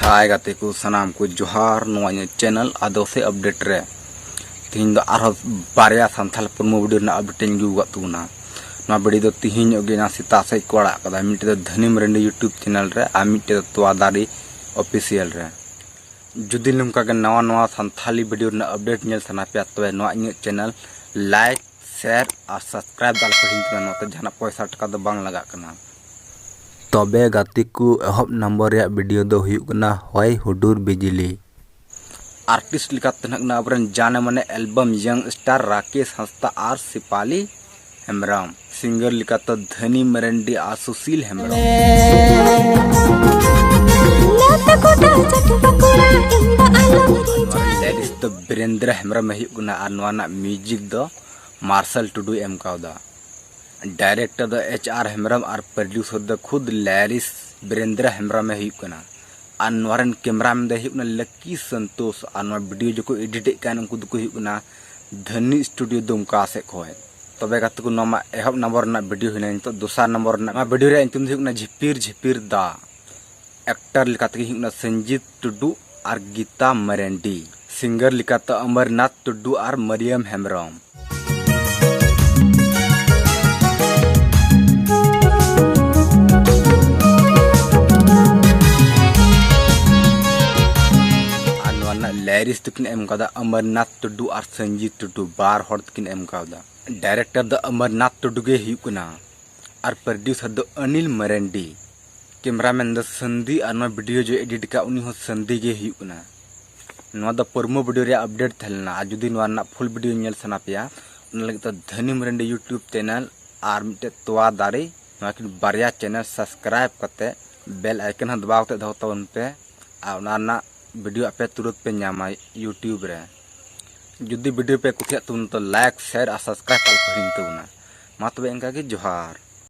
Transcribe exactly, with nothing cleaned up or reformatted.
ᱦᱟᱭ ᱜᱟᱛᱮ ᱠᱚ, ᱥᱟᱱᱟᱢ ᱠᱚ ᱡᱚᱦᱟᱨ᱾ ᱱᱚᱣᱟ ᱤᱧᱟᱹᱜ ᱪᱮᱱᱮᱞ ᱟᱫᱚᱥᱮ ᱟᱯᱰᱮᱴ ᱨᱮ ᱛᱮᱦᱮᱧ ᱫᱚ ᱟᱨᱦᱚᱸ ᱵᱟᱨᱭᱟ ᱥᱟᱱᱛᱟᱲ ᱯᱨᱳᱢᱳ ᱵᱷᱤᱰᱤᱭᱳ ᱨᱮᱱᱟᱜ ᱟᱯᱰᱮᱴ ᱤᱧ ᱟᱹᱜᱩ ᱟᱠᱟᱫ ᱛᱟᱵᱚᱱᱟ᱾ ᱱᱚᱣᱟ ᱵᱷᱤᱰᱤᱭᱳ ᱫᱚ ᱛᱮᱦᱮᱧ ᱧᱚᱜ ᱜᱮ ᱚᱱᱟ ᱥᱮᱛᱟᱜ ᱥᱮᱫ ᱠᱚ ᱟᱲᱟᱜ ᱠᱟᱫᱟ᱾ ᱢᱤᱫᱴᱮᱡ ᱫᱚ ᱫᱷᱟᱹᱱᱤ ᱢᱟᱨᱟᱱᱰᱤ YouTube ᱪᱮᱱᱮᱞ ᱨᱮ ᱟᱨ ᱢᱤᱫᱴᱮᱡ ᱫᱚ ᱛᱚᱣᱟ ᱫᱟᱨᱮ ᱚᱯᱷᱤᱥᱤᱭᱟᱞ ᱨᱮ᱾ ᱡᱩᱫᱤ ᱱᱚᱝᱠᱟ ᱜᱮ ᱱᱟᱣᱟ ᱱᱟᱣᱟ ᱥᱟᱱᱛᱷᱟᱞᱤ ᱵᱷᱤᱰᱤᱭᱳ ᱨᱮᱱᱟᱜ ᱟᱯᱰᱮᱴ ᱧᱮᱞ ᱥᱟᱱᱟ ᱯᱮᱭᱟ, ᱛᱚᱵᱮ ᱱᱚᱣᱟ ᱤᱧᱟᱹᱜ ᱪᱮᱱᱮᱞ ᱞᱟᱭᱤᱠ, ᱥᱮᱭᱟᱨ ᱟᱨ ᱥᱟᱵᱥᱠᱨᱟᱭᱤᱵ ᱫᱚ ᱟᱞᱚᱯᱮ ᱦᱤᱲᱤᱧ ᱛᱟᱵᱚᱱᱟ᱾ ᱱᱚᱛᱮ ᱡᱟᱦᱟᱱᱟᱜ ᱯᱚᱭᱥᱟ ᱴᱟᱠᱟ ᱫᱚ ᱵᱟᱝ ᱞᱟᱜᱟᱜ ᱠᱟᱱᱟ᱾ ᱛᱚᱵᱮ ᱜᱟᱛᱮ ᱠᱚ, ᱮᱦᱚᱵ ᱱᱚᱢᱵᱚᱨ ᱨᱮᱭᱟᱜ ᱵᱷᱤᱰᱤᱭᱳ ᱫᱚ ᱦᱩᱭᱩᱜ ᱠᱟᱱᱟ ᱦᱚᱭ ᱦᱩᱰᱩᱨ ᱵᱤᱡᱽᱞᱤ᱾ ᱟᱨᱴᱤᱥᱴ ᱞᱮᱠᱟᱛᱮ ᱱᱟᱦᱟᱜ ᱠᱟᱱᱟ ᱟᱵᱚᱨᱮᱱ ᱡᱟᱱᱮ ᱢᱟᱱᱮ ᱮᱞᱵᱟᱢ ᱭᱟᱝ ᱥᱴᱟᱨ ᱨᱟᱠᱮᱥ ᱦᱟᱸᱥᱫᱟ ᱟᱨ ᱥᱮᱯᱟᱞᱤ ᱦᱮᱢᱵᱨᱚᱢ᱾ ᱥᱤᱝᱜᱟᱨ ᱞᱮᱠᱟᱛᱮ ᱫᱷᱟᱹᱱᱤ ᱢᱟᱨᱟᱱᱰᱤ ᱟᱨ ᱥᱩᱥᱤᱞ ᱦᱮᱢᱵᱨᱚᱢ᱾ ᱞᱮᱨᱤᱥ ᱫᱚ ᱵᱤᱨᱮᱱᱫᱨᱚ ᱦᱮᱢᱵᱨᱚᱢ ᱮ ᱦᱩᱭᱩᱜ ᱠᱟᱱᱟ ᱟᱨ ᱱᱚᱣᱟ ᱨᱮᱱᱟᱜ ᱢᱤᱣᱡᱤᱠ ᱫᱚ ᱢᱟᱨᱥᱟᱞ ᱴᱩᱰᱩᱭ ᱮᱢ ᱠᱟᱣᱫᱟ᱾ ᱰᱟᱭᱨᱮᱠᱴᱚᱨ ᱫᱚ ᱮᱪ ᱟᱨ ᱦᱮᱢᱵᱨᱚᱢ ᱟᱨ ᱯᱨᱚᱰᱭᱩᱥᱚᱨ ᱫᱚ ᱠᱷᱩᱫ ᱞᱮᱨᱤᱥ ᱵᱤᱨᱮᱱᱫᱨᱚ ᱦᱮᱢᱵᱨᱚᱢ ᱮ ᱦᱩᱭᱩᱜ ᱠᱟᱱᱟ᱾ ᱟᱨ ᱱᱚᱣᱟ ᱨᱮᱱ ᱠᱮᱢᱨᱟᱢᱮᱱ ᱫᱚᱭ ᱦᱩᱭᱩᱜ ᱠᱟᱱᱟ ᱞᱟᱠᱤ ᱥᱚᱱᱛᱳᱥ᱾ ᱟᱨ ᱱᱚᱣᱟ ᱵᱷᱤᱰᱤᱭᱳ ᱡᱚᱠᱷᱚᱡ ᱮᱰᱤᱴᱮᱫ ᱠᱟᱱ, ᱩᱱᱠᱩ ᱫᱚᱠᱚ ᱦᱩᱭᱩᱜ ᱠᱟᱱᱟ ᱫᱷᱟᱹᱱᱤ ᱥᱴᱩᱰᱤᱭᱳ ᱫᱩᱢᱠᱟ ᱥᱮᱫ ᱠᱷᱚᱱ᱾ ᱛᱚᱵᱮ ᱜᱟᱛᱮ ᱠᱚ, ᱱᱚᱣᱟ ᱢᱟ ᱮᱦᱚᱵ ᱱᱚᱢᱵᱚᱨ ᱨᱮᱱᱟᱜ ᱵᱷᱤᱰᱤᱭᱳ ᱦᱩᱭᱱᱟ᱾ ᱱᱤᱛᱚᱜ ᱫᱚᱥᱟᱨ ᱱᱚᱢᱵᱚᱨ ᱨᱮᱱᱟᱜ ᱱᱚᱣᱟ ᱵᱷᱤᱰᱤᱭᱳ ᱨᱮᱭᱟᱜ ᱧᱩᱛᱩᱢ ᱫᱚ ᱦᱩᱭᱩᱜ ᱠᱟᱱᱟ ᱡᱷᱤᱯᱤᱨ ᱡᱷᱤᱯᱤᱨ ᱫᱟᱜ᱾ ᱮᱠᱴᱟᱨ ᱞᱮᱠᱟᱛᱮ ᱦᱩᱭᱩᱜ ᱠᱟᱱᱟ ᱥᱚᱧᱡᱤᱛ ᱴᱩᱰᱩ ᱟᱨ ᱜᱤᱛᱟ ᱢᱟᱨᱟᱱᱰᱤ᱾ ᱥᱤᱝᱜᱟᱨ ᱞᱮᱠᱟᱛᱮ ᱚᱢᱚᱨᱱᱟᱛᱷ ᱴᱩᱰᱩ ᱟᱨ ᱢᱟᱨᱤᱭᱟᱢ ᱦᱮᱢᱵᱨᱚᱢ᱾ ᱟᱨ ᱱᱚᱣᱟ ᱨᱮᱱᱟᱜ ᱞᱮᱨᱤᱥ ᱫᱚᱠᱤᱱ ᱮᱢ ᱠᱟᱫᱟ ᱚᱢᱚᱨᱱᱟᱛᱷ ᱴᱩᱰᱩ ᱟᱨ ᱥᱚᱧᱡᱤᱛ ᱴᱩᱰᱩ, ᱵᱟᱨ ᱦᱚᱲ ᱛᱮᱠᱤᱱ ᱮᱢ ᱠᱟᱣᱫᱟ᱾ ᱰᱟᱭᱨᱮᱠᱴᱚᱨ ᱫᱚ ᱚᱢᱚᱨᱱᱟᱛᱷ ᱴᱩᱰᱩ ᱜᱮ ᱦᱩᱭᱩᱜ ᱠᱟᱱᱟ᱾ ᱟᱨ ᱯᱨᱚᱰᱭᱩᱥᱚᱨ ᱫᱚ ᱚᱱᱤᱞ ᱢᱟᱨᱟᱱᱰᱤ᱾ ᱠᱮᱢᱨᱟᱢᱮᱱ ᱫᱚ ᱥᱟᱱᱫᱤ ᱟᱨ ᱱᱚᱣᱟ ᱵᱷᱤᱰᱤᱭᱳ ᱡᱚᱭ ᱮᱰᱤᱴ ᱠᱟᱜ, ᱩᱱᱤ ᱦᱚᱸ ᱥᱟᱱᱫᱤ ᱜᱮ ᱦᱩᱭᱩᱜ ᱠᱟᱱᱟ᱾ ᱱᱚᱣᱟ ᱫᱚ ᱯᱨᱳᱢᱳ ᱵᱷᱤᱰᱤᱭᱳ ᱨᱮᱭᱟᱜ ᱟᱯᱰᱮᱴ ᱛᱟᱦᱮᱸ ᱞᱮᱱᱟ᱾ ᱟᱨ ᱡᱩᱫᱤ ᱱᱚᱣᱟ ᱨᱮᱱᱟᱜ ᱯᱷᱩᱞ ᱵᱷᱤᱰᱤᱭᱳ ᱧᱮᱞ ᱥᱟᱱᱟ ᱯᱮᱭᱟ, ᱚᱱᱟ ᱞᱟᱹᱜᱤᱫ ᱫᱚ ᱫᱷᱟᱹᱱᱤ ᱢᱟᱨᱟᱱᱰᱤ YouTube ᱪᱮᱱᱮᱞ ᱟᱨ ᱢᱤᱫᱴᱮᱡ ᱛᱚᱣᱟ ᱫᱟᱨᱮ, ᱱᱚᱣᱟ ᱠᱤᱱ ᱵᱟᱨᱭᱟ ᱪᱮᱱᱮᱞ ᱥᱟᱵᱥᱠᱨᱟᱭᱤᱵ ᱠᱟᱛᱮ ᱵᱮᱞ ᱟᱭᱠᱚᱱ ᱦᱚᱸ ᱫᱟᱵᱟᱣ ᱠᱟᱛᱮ ᱫᱚᱦᱚ ᱛᱟᱵᱚᱱ ᱯᱮ᱾ ᱟᱨ ᱚᱱᱟ ᱨᱮᱱᱟᱜ ᱵᱷᱤᱰᱤᱭᱳ ᱟᱯᱮ ᱛᱩᱨᱟᱹᱛ ᱯᱮ ᱧᱟᱢᱟ YouTube ᱨᱮ᱾ ᱡᱩᱫᱤ ᱵᱷᱤᱰᱤᱭᱳ ᱯᱮ ᱠᱩᱥᱤᱭᱟᱜ ᱛᱟᱵᱚᱱᱟ ᱛᱚ ᱞᱟᱭᱤᱠ, ᱥᱮᱭᱟᱨ ᱟᱨ ᱥᱟᱵᱥᱠᱨᱟᱭᱤᱵ ᱟᱞᱚ ᱯᱮ ᱦᱤᱲᱤᱧ ᱛᱟᱵᱚᱱᱟ᱾ ᱢᱟ ᱛᱚᱵᱮ ᱤᱱᱠᱟ ᱜᱮ, ᱡᱚᱦᱟᱨ᱾